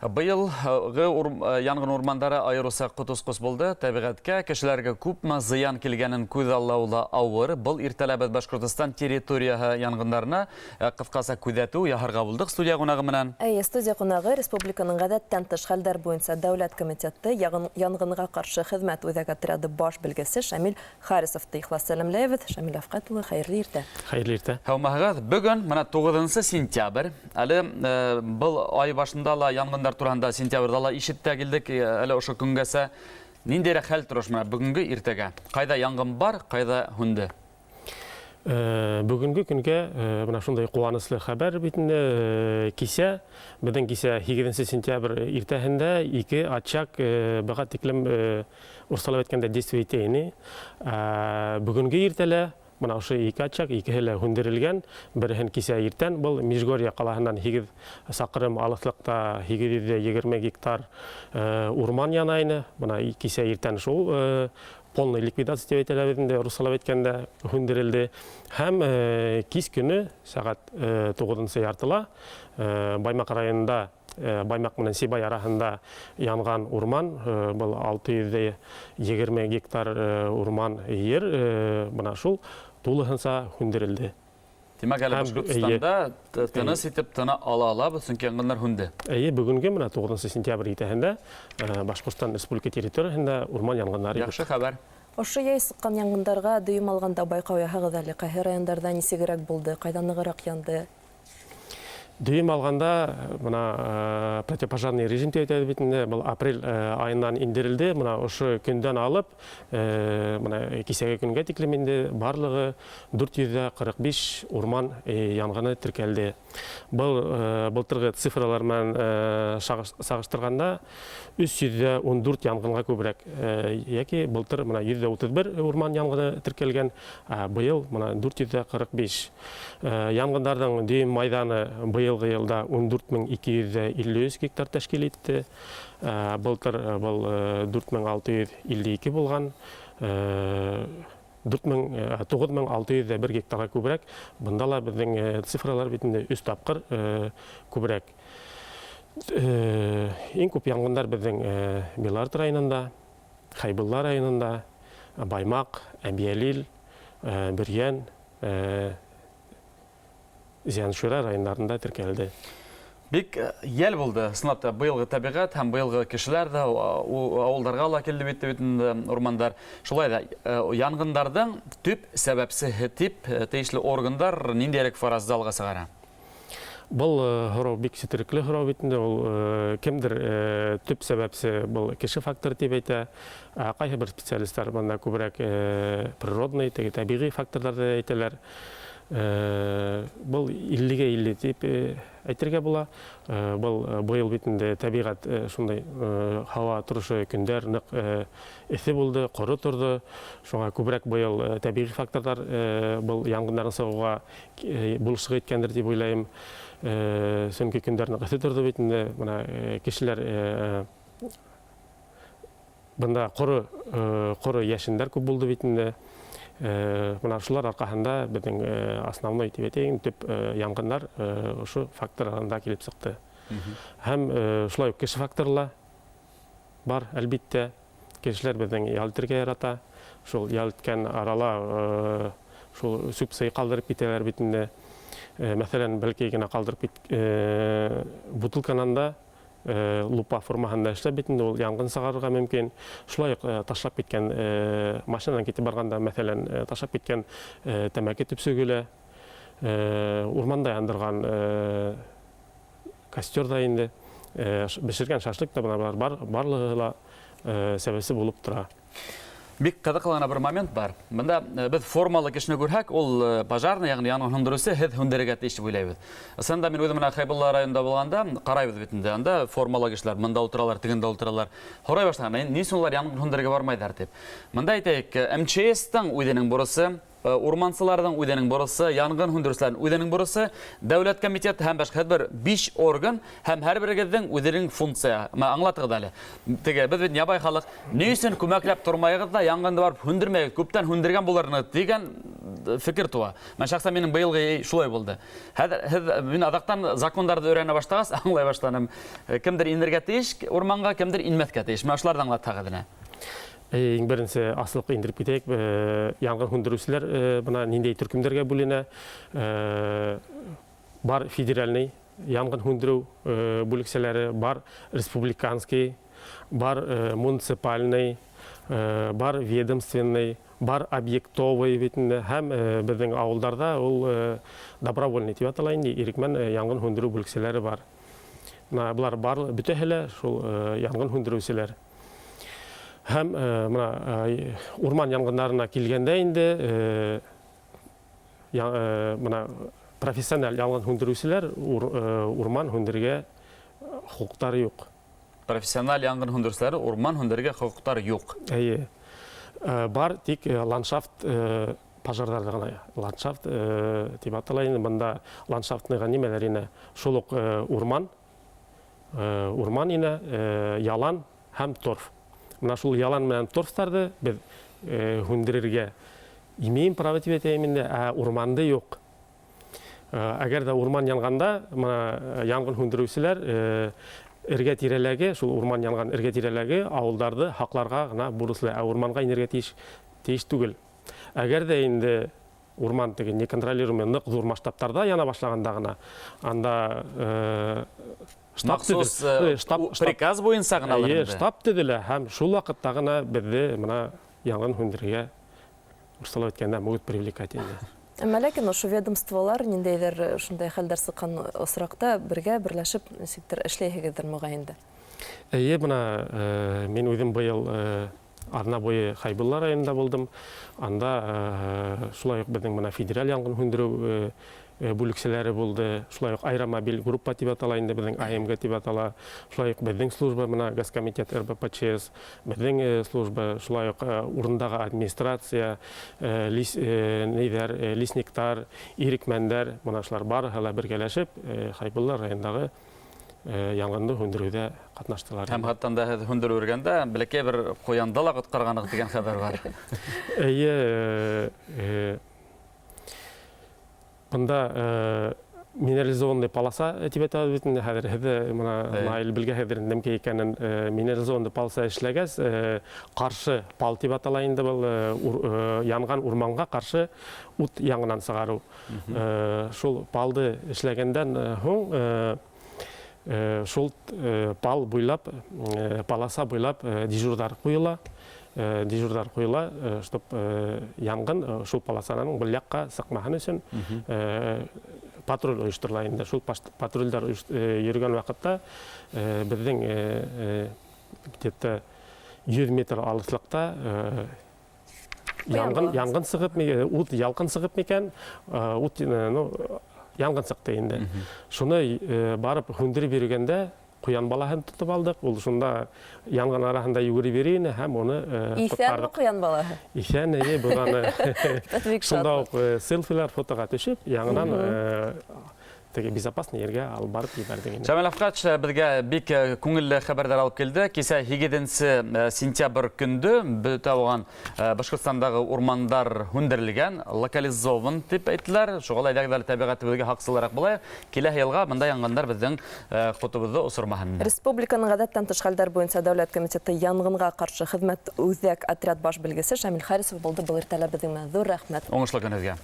Быйылғы янғын урмандары айырыуса ҡот осҡос булды. Тәбиғәткә, кешеләргә күпме зыян килгәнен күҙ аллауы ла ауыр. Был иртәлә беҙ Башҡортостан территорияһы янғындарына ҡыҫҡаса күҙәтеү яһарға булдыҡ студия ҡунағы менән. Эйе, студия ҡунағы — республиканың ғәҙәттән тыш хәлдәр буйынса дәүләт комитеты янғынға ҡаршы хеҙмәт үҙәк отряды баш белгесе Шамил Харисовты ихлас сәләмләйбеҙ. Шамил Әфҡәт улы, хәйерле иртә! Хәйерле иртә! Һаумыһығыҙ! Бөгөн мына 9 сентябрь. Әле был ай башында ла янғындар тураһында сентябрҙә ла ишетә килдек, әле ошо көнгәсә. Ниндәйерәк хәл торош менән бөгөнгө иртәгә? Ҡайҙа янғын бар, ҡайҙа һүнде? Бөгөнгө көнгә бына шундай ҡыуаныслы хәбәр бит инде: кисә, беҙҙең кисә, 8 сентябрь иртәһендә ике очаг быға тиклем, урыҫсалап әйткәндә, действие итә ине. Бөгөнгө иртәлә бына ошо ике очаг икеһе лә һүндерелгән. Береһен кисә иртән, был Межгорье ҡалаһынан 8 саҡрым алыҫлыҡта 820 гектар урман яна ине. Бына кисә иртән шул полный ликвидация тип әйтәләр инде урыҫсалап әйткәндә, һүндерелде. Һәм кис көнө сәғәт туғыҙынсы яртыла Баймаҡ районында, Баймаҡ менән Сибай араһында янған урман, был 620 гектар урман ер, бына шул тулыһынса һүндерелде. Тимәк, әле Башҡортостанда тыныс итеп тына ала алабыҙ, сөнки янғындар һүнде. Эйе, бөгөнгө менә 9 сентябрь иртәһендә Башҡортостан Республика территорияһында урман янғындары юҡ. Яҡшы хәбәр. Ошо йәй сыҡҡан янғындарға дөйөм алғанда байҡау яһағыҙ әле: ҡайһы райондарҙа нисегерәк булды, ҡайҙа нығыраҡ янды? Дөйөм алғанда, бына противопожарный режим тип әйтәбеҙ бит инде, был апрель айынан индерелде. Бына ошо көндән алып, бына кисәге көнгә тиклем инде барлығы 445 урман янғыны теркәлде. Был былтырғы цифралар менән сағыштырғанда 314 янғынға күберәк, йәки былтыр бына 131 урман янғыны теркәлгән, ә быйыл бына 445. Янғындарҙың дөйөм майҙаны быйылғы йылда 14 253 гектар тәшкил итте. Былтыр был 4652 булған, 4000, 9601 гектарға күберәк. Бында ла беҙҙең цифралар бит инде өс тапҡыр күберәк. Иң күп янғындар беҙҙең Биләрт районында, Хәйбулла районында, Баймаҡ, Әбйәлил, Бөрйән, Зианчура райондарында теркәлде. Бик йәл булды, ысынлап та, быйылғы тәбиғәт һәм быйылғы кешеләр ҙә ауылдарға ла килде бит инде урмандар. Шулай ҙа янғындарҙың төп сәбәпсеһе тип тейешле органдар ниндәйерәк фаразды алға сығара? Был һорау бик сетерекле һорау бит инде ул. Кемдер төп сәбәпсе был кеше факторы тип әйтә. Ә ҡайһы бер специалисттар бында күберәк природный, теге тәбиғи факторҙарҙы әйтәләр. Был 50-гә 50 тип әйтергә була. Был быйыл бит инде тәбиғәт шундай һауа торошо, көндәр ныҡ эҫе булды, ҡоро торҙо. Шуңа күберәк быйыл тәбиғи факторҙар был янғындарҙың сығыуға булышлыҡ иткәндер тип уйлайым. Сөнки көндәр ныҡ эҫе торҙо бит инде. Бына кешеләр бында ҡоро йәшендәр күп булды бит инде. Бына шулар арҡаһында беҙҙең основной тип әйтәйем, төп янғындар ошо факторҙарында килеп сыҡты. Һәм шулай уҡ кеше факторы ла бар, әлбиттә. Кешеләр беҙҙең ял итергә ярата. Шул ял иткән арала шул сүп сый ҡалдырып китәләр бит инде. Мәҫәлән, бәләкәй генә ҡалдырып кит бутылканан да лупа формаһында эшләп бит инде ул янғын сығарырға мөмкин. Шулай уҡ ташлап киткән, машинанан китеп барғанда, мәҫәлән, ташлап киткән тәмәке төпсөгө лә, урманда яндырған костер ҙа инде, бешергән шашлык та, бына былар барлығы ла сәбәпсе булып тора. Бик ҡыҙыҡлы ғына бер момент бар. Бында беҙ формалы кешене күрһәк, ул пожарный, йәғни янғын һүндереүсе, һеҙ һүндерергә тейеш тип уйлайбыҙ. Ысынында мин үҙем менән Хәйбулла районында булғанда ҡарайбыҙ бит инде, анда формалы кешеләр бында ултыралар, тегендә ултыралар. Һорай башлаған: "Ни өсөн улар янғын һүндерергә бармайҙар?" — тип. Бында, әйтәйек, МЧС-тың үҙенең бурысы. Урмансыларҙың үҙенең бурысы, янғын һүндереүселәрҙең үҙенең бурысы, дәүләт комитеты һәм башҡа бер 5 орган һәм һәр берегеҙҙең үҙенең функция. Аңлатығыҙ әле. Теге беҙ бит ябай халыҡ, ни өсөн күмәкләп тормайығыҙ ҙа янғынды барып һүндермәйегеҙ, күптән һүндергән булырһығыҙ тигән фекер тыуа. Мин шәхсән минең быйылғы шулай булды. Хәҙер һеҙ мин аҙаҡтан закондарҙы өйрәнә башлағас аңлай башланым. Кемдер инергә тейеш урманға, кемдер инмәҫкә тейеш. Менә шуларҙы аңлатһағыҙ ине. Иң беренсе аслыҡ индереп китәйек. Яңғын һүндереүселәр бына ниндәй төркөмдәргә бүленә. Бар федеральный яңғын һүндереү бүлексәләре, бар республиканский, бар муниципальный, бар ведомственный, бар объектовый бит инде. Һәм беҙҙең ауылдарҙа ул добровольный тип атала инде, ирекмән яңғын һүндереү бүлексәләре бар. Бына былар бар, бөтәһе лә шул яңғын һүндереүселәр. Һәм бына урман яңғындарына килгәндә инде бына профессиональ яңғын һүндереүселәр урман һүндерергә хоҡуҡтары юҡ. Профессиональ яңғын һүндереүселәр урман һүндерергә хоҡуҡтары юҡ. Эйе. Бар тик ландшафт пожарҙарҙы ғына. Ландшафт тип атала инде, бында ландшафтныйға нимәләр инә? Шул уҡ урман инә, ялан һәм торф. Бына шул ялан менән торфтарҙы беҙ һүндерергә имеем право тип әйтәйем инде, ә урманды юҡ. Әгәр дә урман янғанда, бына яңғын һүндереүселәр эргә тирәләге, шул урман янған эргә тирәләге ауылдарҙы һаҡларға ғына бурыслы, ә урманға инергә тейеш түгел. Әгәр ҙә инде урман теге неконтролируемый ныҡ ҙур масштабтарҙа яна башлағанда ғына, анда штаб Махсус, төҙөлә. Приказ буйынса ғына алыр Эйе, инде. штаб төҙөлә һәм шул ваҡытта ғына беҙҙе бына яңғын һүндерергә, урыҫсалап әйткәндә, могут привлекать инде. Әммә ләкин ошо ведомстволар ниндәйҙер шундай хәлдәр сыҡҡан осраҡта бергә берләшеп нисектер эшләйһегеҙҙер моғайын да. Эйе, бына мин үҙем быйыл аҙна буйы Хәйбулла районында булдым. Анда шулай уҡ беҙҙең бына федераль яңғын һүндереү бүлексәләре булды. Шулай уҡ аэромобиль группа тип атала инде, беҙҙең АМГ тип атала. Шулай уҡ беҙҙең служба бына Госкомитет РБПЧС, беҙҙең служба, шулай уҡ урындағы администрация, нейҙәр, лесниктар, ирекмәндәр, бына шулар барыһы ла бергәләшеп Хәйбулла райондағы яңғынды һүндереүҙә ҡатнаштылар. Һәм хатта һеҙ һүндереү йөрөгәндә бәләкәй бер ҡуянды ла ҡотҡарғанығыҙ тигән хәбәр бар. Эйе, бында минерализованный полоса тип әйтәбеҙ бит инде. Хәҙер һеҙҙе бына Наил белгәһегеҙҙер нәмкәй икәнен минерализованный полоса эшләгәс, ҡаршы пал тип атала инде был янған урманға ҡаршы ут яңынан сығарыу. Шул палды эшләгәндән һуң шул пал буйлап, полоса буйлап дежурҙар ҡуйыла. Дежурҙар ҡуйыла, чтоб янғын шул полосанан был яҡҡа сыҡмаһын өсөн, патруль ойошторола инде. Шул патрулдәр йөрөгән ваҡытта беҙҙең где-то 100 метр алыҫлыҡта яңғын сығып, ут ялҡын сығып микән, ут ну, яңғын сыҡты инде. Шуны барып һүндереп йөрөгәндә ҡуян балаһын тотоп алдыҡ. Ул шунда яңғын араһында йүгереп йөрөй ине һәм уны Иҫәнме ҡотҡарҙыҡ. ҡуян балаһы? Иҫән, эйе, беҙ аны Бик шунда шатлыҡ. уҡ селфилар, фотоға төшөп, яңынан, теге безопасный ергә алып барып ебәрҙек инде. Шамил Әфҡәтович беҙгә бик күңелле хәбәрҙәр алып килде. Кисә һигеҙенсе сентябрь көндө бөтә булған Башҡортостандағы урмандар һүндерелгән, локализован тип әйттеләр. Шуға ла әйҙәгеҙ әле тәбиғәтебеҙгә һаҡсылыраҡ булайыҡ. Киләһе йылға бында янғындар беҙҙең ҡотобоҙҙо осормаһын. Республиканың ғәҙәттән тыш хәлдәр буйынса дәүләт комитеты янғынға ҡаршы хеҙмәт үҙәк отряд баш белгесе Шамил Харисов булды был иртәлә беҙҙең менән. Ҙур рәхмәт. Уңышлы көн һеҙгә.